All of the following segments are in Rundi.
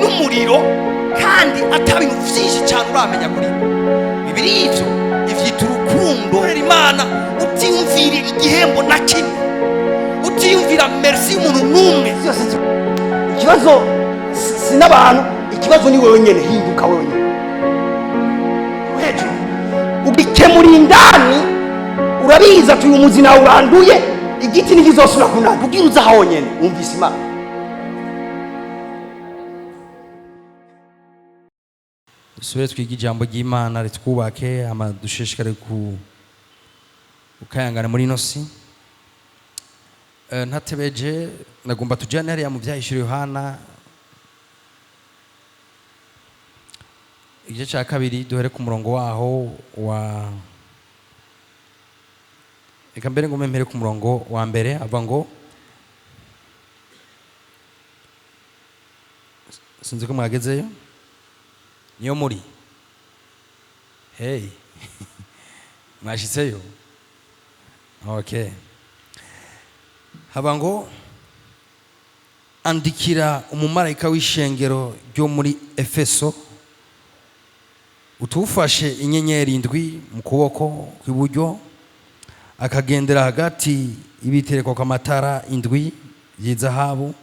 N'umuriro kandi ata bintu vyinshi cyane uramenya kuri bo. Bibiri ivyo ivyita urukundo. Rero Imana utiyumvira igihembo na kimwe, utiyumvira merci y'umuntu n'umwe. Byose ikibazo si n'abantu, ikibazo ni wewe nyene. Hinduka wewe nyene hejuru, ubikemura indani. Urabizi ati uyu muzi nawe uranduye, igiti ntikizosubira kunana kugira uze aho nyene wumvise Imana. Dusubire twige ijambo ry'Imana ritwubake, ama dushishikare ku ukayangana muri ino si. Ntatebeje, nagomba tujyane hariya mu Byahishuriwe Yohana igice cya kabiri, duhere ku murongo waho wa, reka mbere ngume mpere ku murongo wa mbere. Avuga ngo, sinzi ko mwagezeyo, niyo muri hey, mwashitseyo? Okay. Haba ngo: "Andikira umumarayika w'ishengero ryo muri Efeso utufashe inyenyeri indwi mu kuboko kw'iburyo, akagendera hagati y'ibitereko kw'amatara indwi y'izahabu,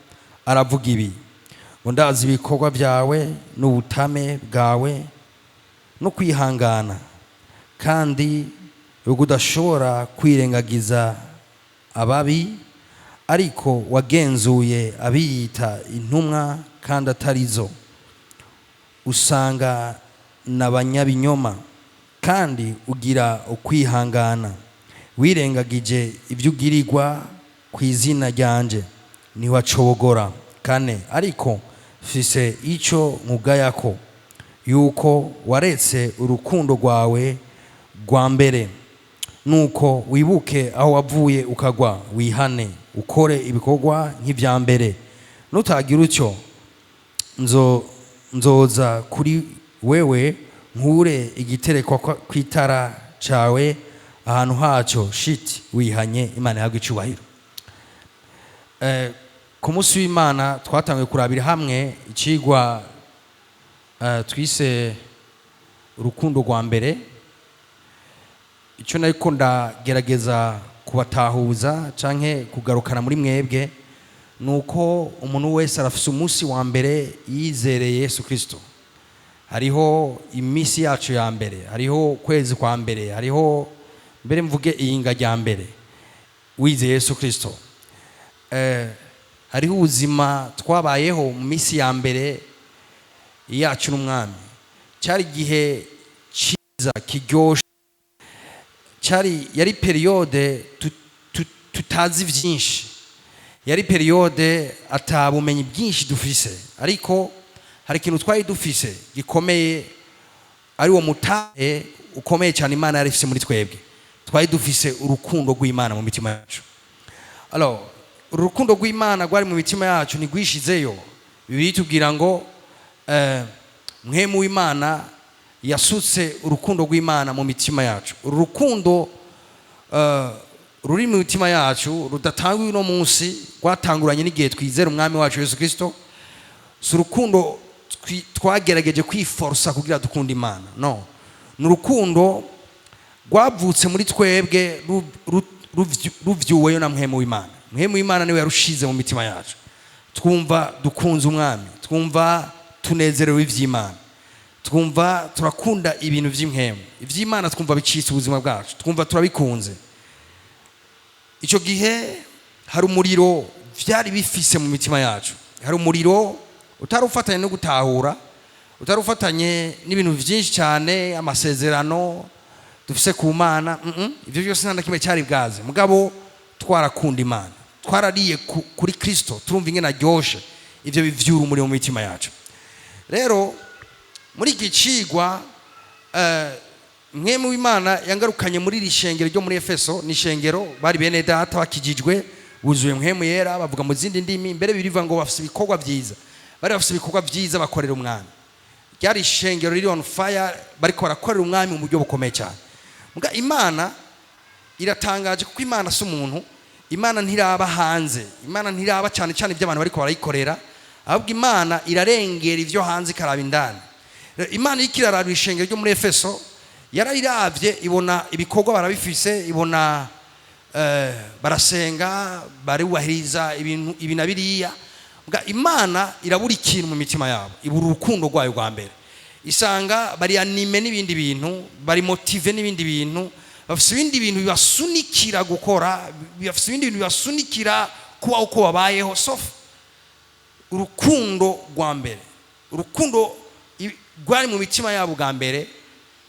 aravuga ibi ngo: Ndazi ibikorwa byawe n'ubutame bwawe no kwihangana, kandi ubwo udashobora kwirengagiza ababi, ariko wagenzuye abiyita intumwa kandi atarizo, usanga n'abanyabinyoma, kandi ugira ukwihangana, wirengagije ibyo ugirirwa ku izina ryanje, ntiwacogora. Kane: ariko mfise icyo nkugayako, yuko waretse urukundo rwawe rwa mbere. Nuko wibuke aho wavuye ukagwa, wihane, ukore ibikorwa nk'ibya mbere. Nutagira utyo, nzoza kuri wewe, nkure igiterekwa kw'itara cawe ahantu haco shiti wihanye." Imana ihabwe icubahiro. Ku munsi w'Imana twatanguye kurabira hamwe icigwa twise urukundo rwa mbere. Icyo nariko ndagerageza kubatahuza canke kugarukana muri mwebwe ni uko umuntu wese arafise umunsi wa mbere yizereye Yesu Kristo. Hariho iminsi yacu ya mbere, hariho ukwezi kwa mbere, hariho mbere mvuge iyinga rya mbere wizeye Yesu Kristo. Hariho ubuzima twabayeho mu minsi ya mbere yacu n'Umwami. Cyari igihe cyiza kiryoshe, cyari yari période tutazi byinshi, yari période ata bumenyi bwinshi dufise, ariko hari ikintu twari dufise gikomeye, ari wo mutahe ukomeye cyane Imana yari ifise muri twebwe. Twari dufise urukundo rw'Imana mu mitima yacu. Alors, urukundo rw'Imana rwari mu mitima yacu ntigwishizeyo. Bibiliya itubwira ngo Mpwemu w'Imana yasutse urukundo rw'Imana mu mitima yacu. Uru rukundo ruri mu mitima yacu rudatangwa uno munsi, rwatanguranye n'igihe twizera Umwami wacu Yesu Kristo. Si urukundo twagerageje kwiforosa kugira dukunde Imana, no ni urukundo rwavutse muri twebwe ruvyuweyo na Mpwemu w'Imana. Mpwemu w'Imana niwe yarushize mu mitima yacu. Twumva dukunze Umwami, twumva tunezerewe ivy'Imana, twumva turakunda ibintu vy'impwemu, ivy'Imana, twumva bicitse ubuzima bwacu, twumva turabikunze. Icyo gihe hari umuriro vyari bifise mu mitima yacu, hari umuriro utari ufatanye no gutahura, utari ufatanye n'ibintu vyinshi cyane, amasezerano dufise ku Mana. Ivyo byose nta na kimwe cyari bwaze, mugabo twarakunda Imana, twarariye kuri Kristo, turumva ingene aryoshe. Ivyo bivyura umuriro mu mitima yacu. Rero muri iki cigwa, Mpwemu w'Imana yangarukanye muri iri shengero ryo muri Efeso. Ni ishengero bari bene data bakijijwe, buzuye Mpwemu Yera, bavuga mu zindi ndimi, mbere birivuga ngo bafise ibikorwa byiza, bari bafise ibikorwa byiza bakorera Umwami. Ryari ishengero riri on fire, bariko barakorera Umwami mu buryo bukomeye cyane. Muga Imana iratangaje, kuko Imana si umuntu. Imana ntiraba hanze, Imana ntiraba cyane cyane ibyo abantu bariko barayikorera. Ahubwo Imana irarengera ivyo hanze, ikaraba indani. Rero Imana iriko iraraba ishengero ryo muri Efeso, yarariravye, ibona ibikorwa barabifise, ibona barasenga, barubahiriza ibintu ibi na biriya. Mbwa Imana irabura ikintu mu mitima yabo, ibura urukundo rwayo rwa mbere. Isanga bari animés n'ibindi bintu, bari motivés n'ibindi bintu, bafise ibindi bintu bibasunikira gukora, bafise ibindi bintu bibasunikira kuba uko babayeho, sauf urukundo rwa mbere, urukundo rwari mu mitima yabo bwa mbere.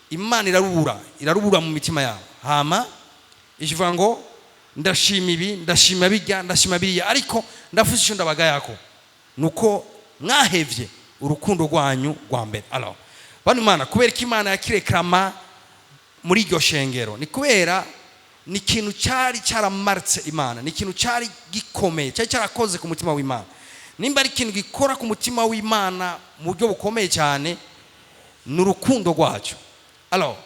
Imana irarubura, irarubura mu mitima yabo. Hama ikivuga ngo: "Ndashima ibi, ndashima bijya, ndashima biriya, ariko ndafise icyo ndabagayako, nuko mwahevye urukundo rwanyu rwa mbere." Alors bano, Imana, kubera ko Imana yakirekrama muri iryo shengero, ni kubera ni ikintu cyari cyaramaritse Imana, ni ikintu cyari gikomeye, cyari cyarakoze ku mutima w'Imana. Nimba ari ikintu gikora ku mutima w'Imana mu buryo bukomeye cyane, ni urukundo rwacyo. Alors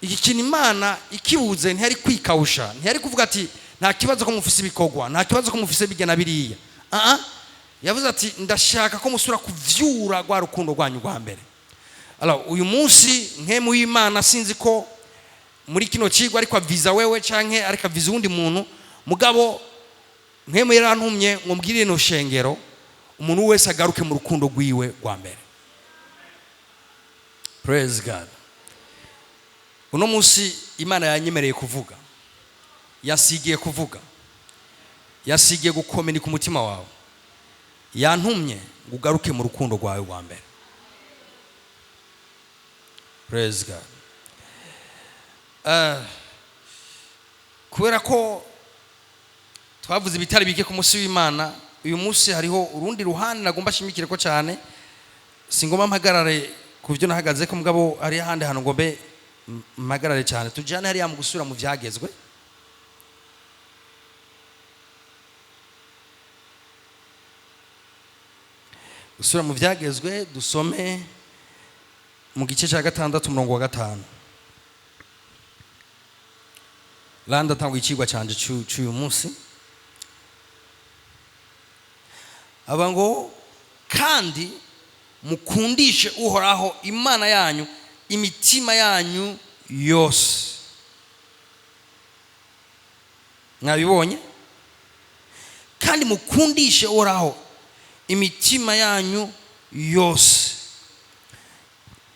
iki kintu Imana ikibuze, ntiyari kwikawusha, ntiyari kuvuga ati: "Nta kibazo ko mufise ibikorwa, nta kibazo ko mufise bijya na biriya." Ah, yavuze ati: "Ndashaka ko musubira kuvyura rwa rukundo rwanyu rwa mbere." Alors uyu munsi nkemu w'Imana, sinzi ko muri kino kigo ariko aviza wewe canke ariko aviza uwundi muntu, mugabo nkemu yarantumye ngo mbwire ino shengero: umuntu wese agaruke mu rukundo rwiwe rwa mbere. Praise God. Uno munsi Imana yanyemereye kuvuga, yasigiye kuvuga, yasigiye gukomenika umutima wawe. Yantumye ngo ugaruke mu rukundo rwawe rwa mbere. Praise God. Kubera ko twavuze ibitari bike ku munsi w'Imana, uyu munsi hariho urundi ruhande nagomba shimikire ko cyane. Singomba mpagarare ku byo nahagaze ko, mugabo hari ahandi hantu ngombe mpagarare cyane. Tujyane hariya mu gusubira mu byagezwe. Gusubira mu byagezwe, dusome mu gice cya 6, umurongo wa 5. Randa atanga ikigwa cyanje cy'uyu munsi, aba ngo: "Kandi mukundishe Uhoraho Imana yanyu imitima yanyu yose." Mwabibonye? Kandi mukundishe Uhoraho imitima yanyu yose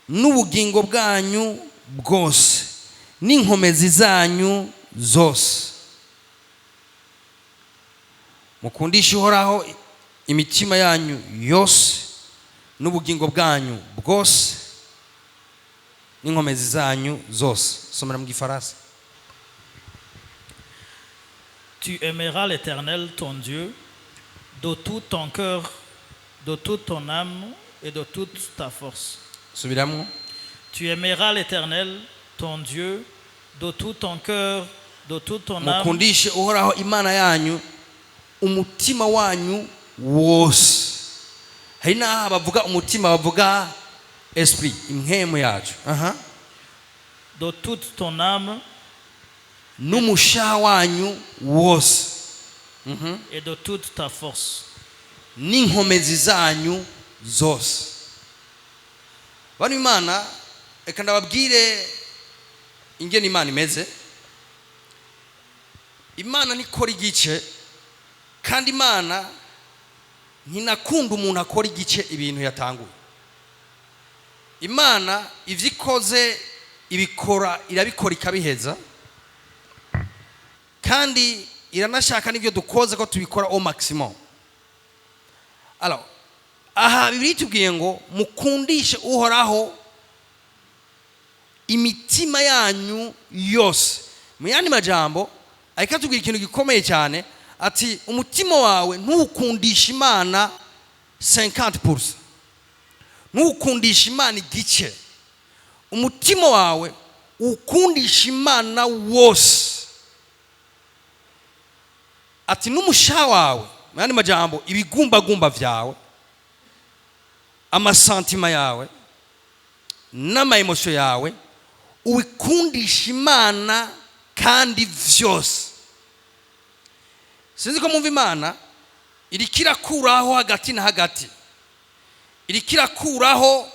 n'ubugingo bwanyu bwose n'inkomezi zanyu zose. Mukundishe Uhoraho imitima yanyu yose n'ubugingo bwanyu bwose n'inkomezi zanyu zose. Somera mu Gifaransa. Tu aimeras l'Éternel, ton Dieu, de tout ton cœur, de toute ton âme et de toute ta force. Subiramo. Tu aimeras l'Éternel, ton Dieu, de tout ton cœur, de toute ton âme Mukundishe Uhoraho Imana yanyu umutima wanyu wose. Hari n'aha bavuga umutima, bavuga esprit, impwemu yacu. Aha. De toute ton âme N'umushaha wanyu wose et de toute ta force. N'inkomezi zanyu zose. Bano Imana, reka ndababwire ingene Imana imeze. Imana ntikora igice, kandi Imana ntinakunda umuntu akora igice ibintu yatanguye. Imana ibyo ikoze ibikora, irabikora ikabiheza, kandi iranashaka n'ibyo dukoze ko tubikora au maximum. Alors aha Bibiliya itubwiye ngo mukundishe Uhoraho imitima yanyu yose. Mu yandi majambo, ariko atubwira ikintu gikomeye cyane, ati: umutima wawe ntukundishe Imana 50%, ntukundishe Imana igice, umutima wawe ukundisha Imana wose. Ati n'umushaha wawe, mu yandi majambo ibigumbagumba byawe, ama sentiments yawe n'ama émotions yawe, ubikundisha Imana kandi vyose. Sinzi ko mwumva. Imana iriko irakuraho hagati na hagati. Iriko irakuraho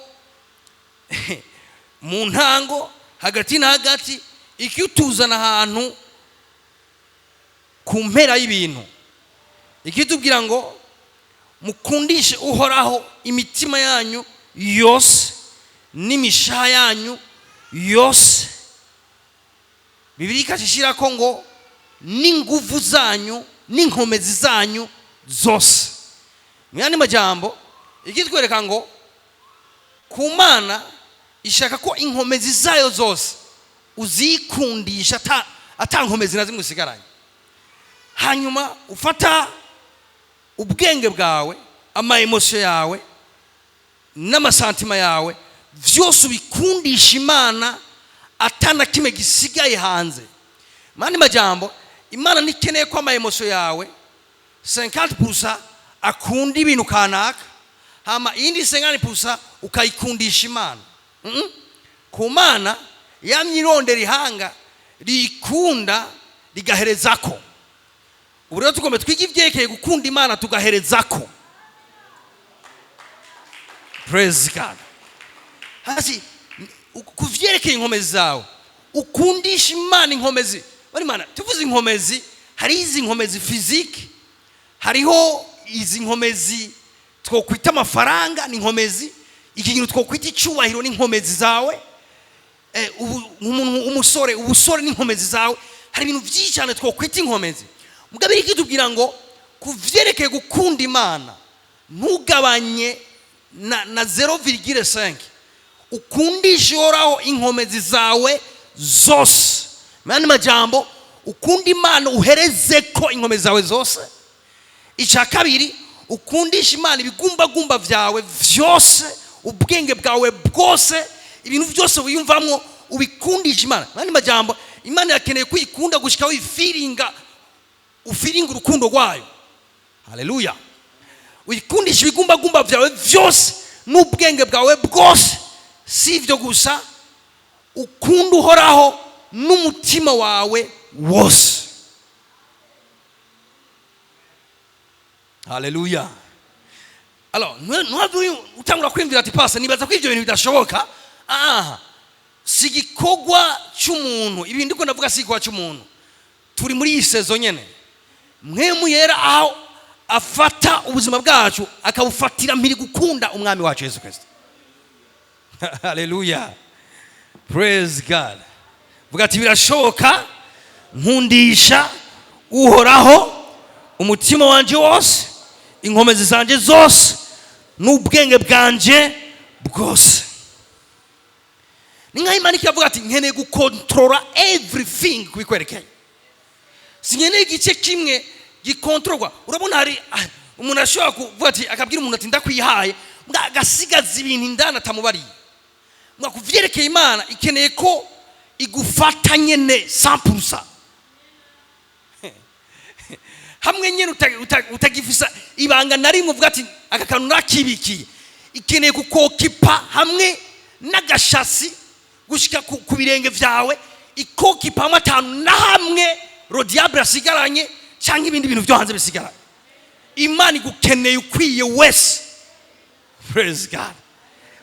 mu ntango, hagati na hagati, ikituzana ahantu ku mpera y'ibintu, ikitubwira ngo mukundishe Uhoraho imitima yanyu yose n'imishaha yanyu yose. Bibiliya ikashishira ko ngo n'inguvu zanyu n'inkomezi zanyu zose. Mu yandi majambo, ikitwereka ngo ku Mana ishaka ko inkomezi zayo zose uzikundisha ata nkomezi na zimwe usigaranye. Hanyuma ufata ubwenge bwawe, ama émotions yawe n'ama sentiments yawe, vyose ubikundisha Imana atana kimwe gisigaye hanze. Mani majambo, Imana ntikeneye ko ama émotions yawe 50% akunda ibintu kanaka, hama iyindi 50% ukayikundisha Imana. Ku Mana yamye irondera ihanga riyikunda rigaherezako. Ubu rero tugomba twige ivyerekeye gukunda Imana tugaherezako. Praise God. Hasi kuvyerekeye inkomezi zawe, ukundisha Imana inkomezi. Bari Imana tuvuze inkomezi, hari izi nkomezi physique, hariho izi nkomezi twokwita amafaranga, ni inkomezi. Iki kintu twokwita icyubahiro ni inkomezi zawe. Umuntu umusore, ubusore ni inkomezi zawe. Hari ibintu byinshi cyane twokwita inkomezi. Mugabo iri kitubwira ngo kuvyerekeye gukunda Imana ntugabanye na 0,5, ukundisha Uhoraho inkomezi zawe zose. Mu yandi majambo, ukunda Imana uhereze ko inkomezi zawe zose. Icya kabiri, ukundisha Imana ibigumbagumba byawe vyose, ubwenge bwawe bwose, ibintu byose wiyumvamwo ubikundisha Imana. Mu yandi majambo, Imana yakeneye kuyikunda gushika wifiringa, ufiringa urukundo rwayo. Haleluya. Uyikundisha ibigumbagumba byawe vyose n'ubwenge bwawe bwose. Si ibyo gusa, ukunda Uhoraho n'umutima wawe wose. Haleluya. Alors, ntuhave utangura kwiyumvira ati: "Pasa, nibaza ko ibyo bintu bidashoboka." Aha si igikorwa cy'umuntu. Ibi ndiko ndavuga si igikorwa cy'umuntu. Turi muri iyi saison nyene Mpwemu Yera aho afata ubuzima bwacu akabufatira mpiri gukunda Umwami wacu Yesu Kristo. Haleluya. Praise God. Vuga ati: "Birashoboka nkundisha Uhoraho umutima wanje wose, inkomezi zanje zose n'ubwenge bwanje bwose." Ni nkaho Imana ikavuga ati: "Nkeneye gukontorora everything kubikwerekeye, sinkeneye igice kimwe gikontororwa." Urabona, hari umuntu ashobora kuvuga ati, akabwira umuntu ati: "Ndakwihaye," mbwa agasigaza ibintu indani atamubariye. Mbwa kuvyerekeye Imana ikeneye ko igufata nyene 100%, hamwe nyene utagifisa ibanga na rimwe uvuga ati: "Aka kantu nakibikiye." Ikeneye kukokipa hamwe n'agashasi gushika ku birenge vyawe, ikokipa hamwe atanu na hamwe le diable asigaranye cyangwa ibindi bintu byo hanze bisigaranye. Imana igukeneye ukwiye wese. Praise God.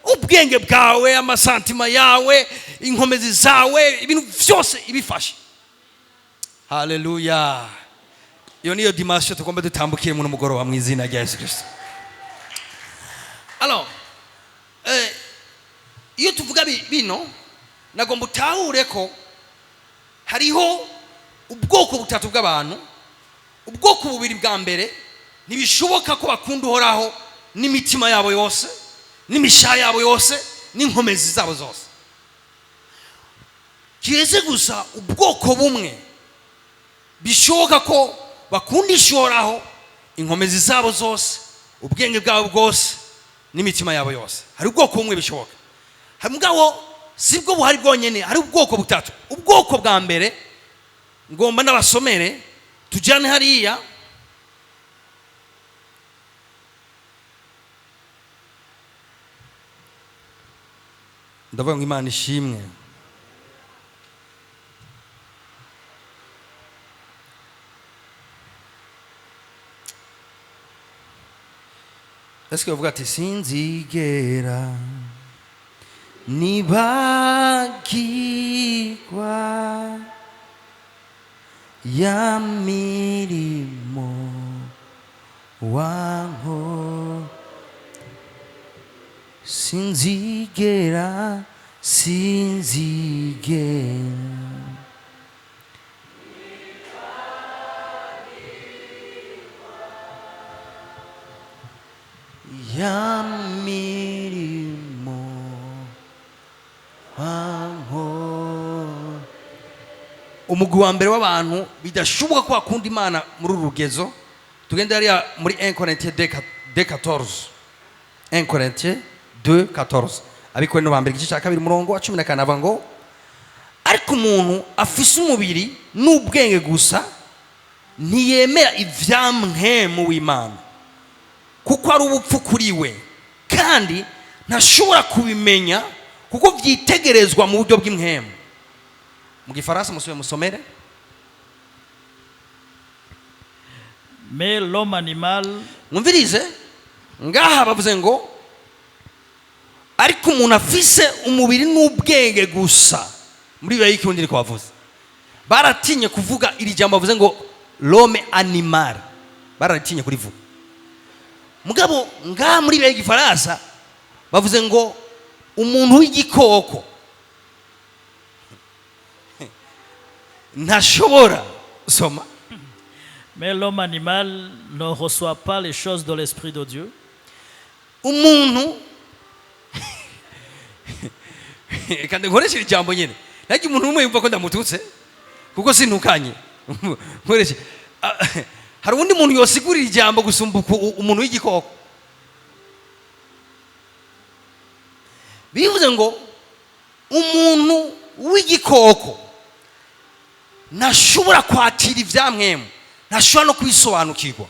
Ubwenge bwawe, ama sentiments yawe, inkomezi zawe, ibintu byose ibifashe. Haleluya. Iyo niyo dimension tugomba dutambukire mu mugoroba mu izina rya Yesu Kristo. Alors, iyo tuvuga bino, nagomba utahure ko hariho ubwoko butatu bw'abantu. Ubwoko bubiri bwa mbere ntibishoboka ko bakunda Uhoraho n'imitima yabo yose n'imishaha yabo yose n'inkomezi zabo zose, kiretse gusa ubwoko bumwe bishoboka ko bakundisha Uhoraho inkomezi zabo zose, ubwenge bwabo bwose n'imitima yabo yose. Hari ubwoko bumwe bishoboka. Hari mugabo si bwo buhari bwonyene, hari ubwoko butatu. Ubwoko bwa mbere ngomba n'abasomere, tujyane hariya. Ndavuga ngo Imana ishimwe. Est-ce que bavuga ati sinzigera nibagirwa ya mirimo wanko, sinzigera, sinzigera ya mirimo wanko? Umugwi wa mbere w'abantu bidashoboka ko bakunda Imana muri uru rugezo, tugende hariya muri 1 Corinthiens 2:14, 1 Corinthiens 2:14, Abakorinto ba mbere igice cya kabiri, umurongo wa 14, avuga ngo: "Ariko umuntu afise umubiri n'ubwenge gusa ntiyemera ibya Mpwemu w'Imana, kuko ari ubupfu kuri we, kandi ntashobora kubimenya kuko byitegerezwa mu buryo bw'impwemu." Mu Gifaransa musome, musomere. Mais l'homme animal Mwumvirize ngaha, bavuze ngo ariko umuntu afise umubiri n'ubwenge gusa. Muri bibiliya y'Ikirundi niko bavuze. Baratinye kuvuga iri jambo bavuze ngo l'homme animal, bararitinye kurivuga. Mugabo ngaha muri bibiliya y'Igifaransa bavuze ngo umuntu w'igikoko ntashobora. Soma. Mais l'homme animal ne reçoit pas les choses de l'Esprit de Dieu, Umuntu, reka nkoreshe iri jambo nyine, ntajya umuntu umwe yumva ko ndamututse, kuko sintukanye nkoreshe. Ah, hari uwundi muntu yosigurira ijambo gusumba umuntu w'igikoko? Bivuze ngo umuntu w'igikoko ntashobora kwakira ibya Mpwemu, ntashobora no kubisobanukirwa.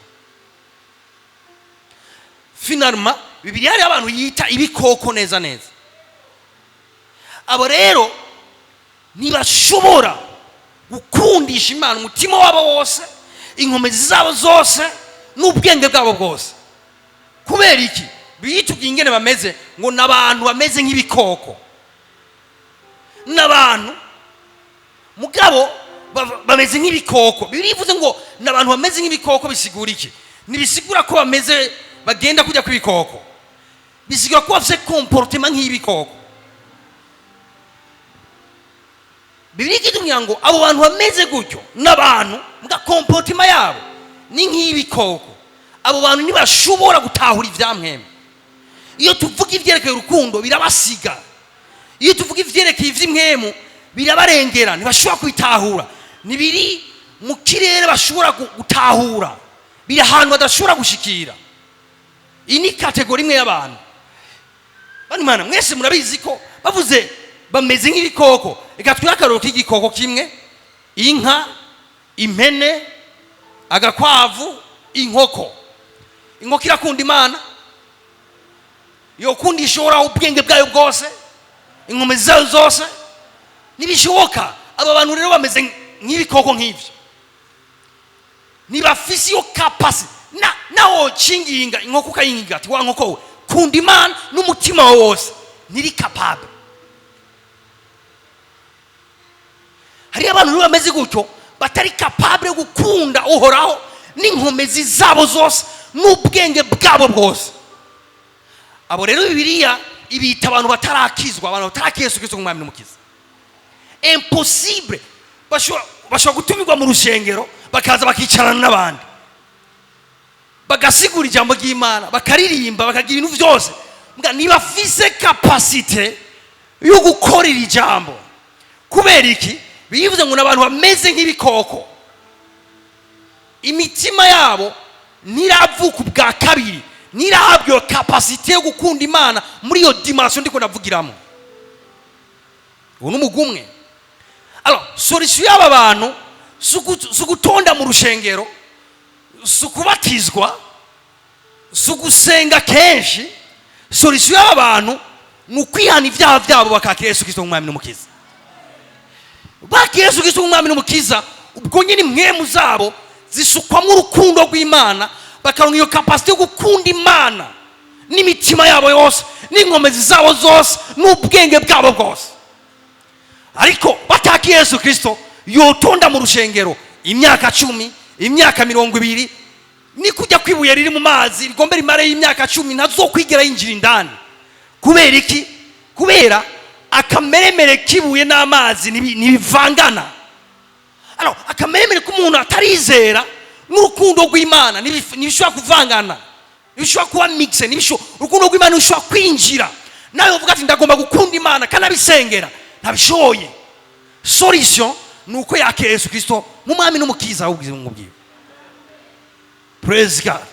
Finalement, Bibiliya hariho abantu yita ibikoko neza neza. Abo rero ntibashobora gukundisha Imana umutima wabo wose, inkomezi zabo zose n'ubwenge bwabo bwose. Kubera iki? Biyitubwiye ingene bameze, ngo ni abantu bameze nk'ibikoko, n'abantu mugabo bameze nk'ibikoko. Bivuze ngo ni abantu bameze nk'ibikoko, bisigura iki? Ntibisigura ko bameze bagenda kujya kw'ibikoko, bisigura ko bafite comportement nk'ibikoko. Bibiliya ikitubwira ngo abo bantu bameze gutyo n'abantu mbwa comportement yabo ni nk'ibikoko. Abo bantu ntibashobora gutahura ibya Mpwemu. Iyo tuvuga ibyerekeye urukundo birabasiga, iyo tuvuga ivyerekeye ivy'impwemu birabarengera, ntibashobora kubitahura. Ntibiri mu kirere bashobora gutahura, biri ahantu badashobora gushikira. Iyi ni catégorie imwe y'abantu. Bano Imana mwese murabizi ko bavuze bameze nk'ibikoko. Reka twihe akarorero k'igikoko kimwe: inka, impene, agakwavu, inkoko. Inkoko irakunda Imana? Yokunda ishoboraho ubwenge bwayo bwose, inkomezi zayo zose? Ntibishoboka. Aba bantu rero bameze nk'ibikoko nk'ibyo, ntibafise iyo capacité. Na nawo cinginga inkoko, ukayinginga ati: "Wa nkoko we, kunda Imana n'umutima wawe wose," ntiri capable. Hariyo abantu rero bameze gutyo, batari capable yo gukunda Uhoraho n'inkomezi zabo zose n'ubwenge bwabo bwose. Abo rero Bibiliya ibita abantu batarakizwa, abantu batarakira Yesu Kristo nk'Umwami n'Umukiza. Impossible. Bashobora gutumirwa mu rushengero, bakaza bakicarana n'abandi, bagasigura ijambo ry'Imana, bakaririmba, bakagira ibintu byose. Mbwa ntibafise capacité yo gukora iri jambo. Kubera iki? Bivuze ngo ni abantu bameze nk'ibikoko, imitima yabo ntiravuka ubwa kabiri, ntirahabwa iyo capacité yo gukunda Imana muri iyo dimension ndiko ndavugiramo. Ubu ni umugwi umwe. Alors, solution y'aba bantu si ugutonda mu rushengero, si ukubatizwa, si ugusenga kenshi. Solution y'aba bantu ni ukwihana ibyaha byabo, bakakira Yesu Kristo nk'Umwami n'Umukiza. Bakira Yesu Kristo nk'Umwami n'Umukiza, ubwo nyine impwemu zabo zisukwamo urukundo rw'Imana, bakaronka iyo capacité yo gukunda Imana. N'imitima yabo yose, n'inkomezi zabo zose, n'ubwenge bwabo bwose. Ariko batakiye Yesu Kirisito, yotonda mu rushengero imyaka 10, imyaka 20, ni kujya kwibuye riri mu mazi rigomba rimare y'imyaka 10, ntazokwigera yinjira indani. Kubera iki? Kubera akameremere k'ibuye n'amazi ntibivangana. Alors, akameremere k'umuntu atarizera n'urukundo rw'Imana ntibishobora kuvangana, ntibishobora kuba mixé. Urukundo rw'Imana ntibishobora kwinjira. Nawe uvuga ati: "Ndagomba gukunda Imana", kandi abisengera ntabishoboye. Solution ni uko yakira Yesu Kirisito nk'umwami n'umukiza w'ubuzima bwiwe. Praise God.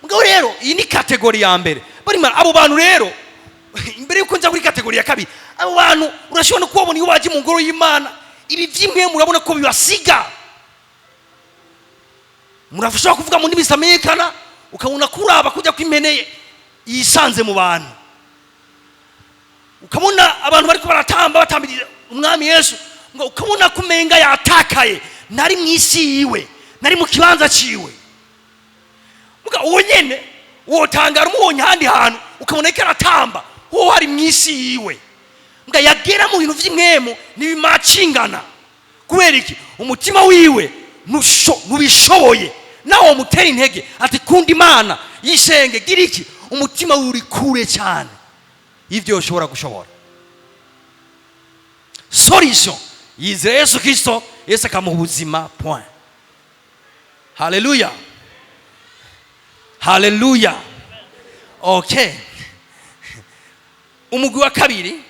Mugabo rero iyi ni catégorie ya mbere barimo. Abo bantu rero, imbere yuko nza kuri catégorie ya kabiri, abo bantu urashobora no kubabona iyo baje mu ngoro y'Imana, ibi by'imwe murabona ko bibasiga. Murashobora kuvuga mu ndimi zitamenyekana, ukabona kuraba kujya kw'impene yisanze mu bantu, ukabona abantu bariko baratamba, batambirira umwami Yesu, ngo ukabona ko umenga yatakaye, ntari mu isi yiwe, ntari mu kibanza ciwe. Muga uwo nyene wotangara umubonye ahandi hantu, ukabona ko aratamba, ho hari mu isi yiwe. Mbwa yagera mu bintu vy'impwemu ntibimacingana. Kubera iki? Umutima wiwe ntubishoboye. Nawe mutera intege ati: "Kunda Imana, yishenge, gira iki", umutima wiwe uri kure cyane y'ibyo ushobora gushobora. Solution: yizera Yesu Kirisito, Yesu akamuha ubuzima, point. Haleluya, haleluya. Okay, umugwi wa kabiri.